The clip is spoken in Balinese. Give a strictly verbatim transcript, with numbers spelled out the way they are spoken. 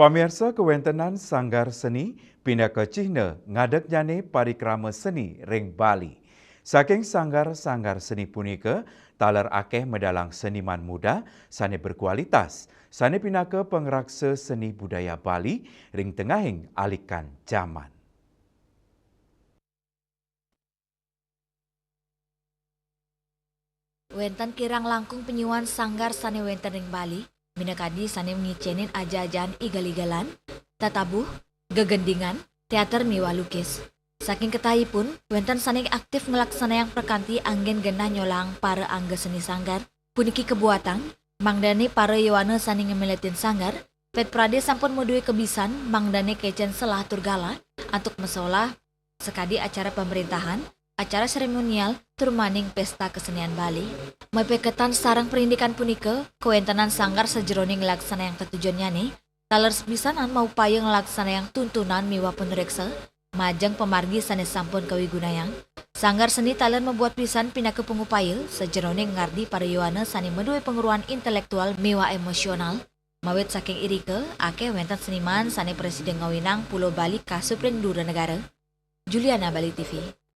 Pamiarsa, kawéntenan sanggar seni pinaka cihna ngadegnyane parikrama seni ring Bali. Saking sanggar-sanggar seni punika taler akeh medalang seniman muda sane berkualitas, sane pinaka pangraksa seni budaya Bali ring tengahing alikan jaman. Wenten kirang langkung penyuan sanggar sane wenten ring Bali, minakadi sane ngicenin aja-ajahan igal-igalan, tatabuh, gegendingan, teater miwah lukis. Saking ketahipun, wenten sane aktif nglaksanayang prakanti anggen genah nyolang para angga seni sanggar, puniki kabuatang, mangdane para yowana sane ngamiletin sanggar, pet prade sampun madue kabisan, mangdane kecen selah tur galah, antuk masolah, sakadi acara pamrentahan, acara seremonial, tur maning pesta kesenian Bali. Mapeketan sareng parindikan punika, kawentenan sanggar sajeroning nglaksanayang tetujonnyane, taler sapisanan maupaya nglaksanayang tuntunan miwah panureksa, majeng pamargi sane sampun kawigunayang. Sanggar seni taler mabuat pisan pinaka pangupaya, sajeroning ngardi para yowana sane madue pangruan intelektual miwah emosional. Mawit saking irika, akeh wenten seniman sane prasida ngawinang Pulo Bali kasup ring dura negara. Juliana, Bali T V.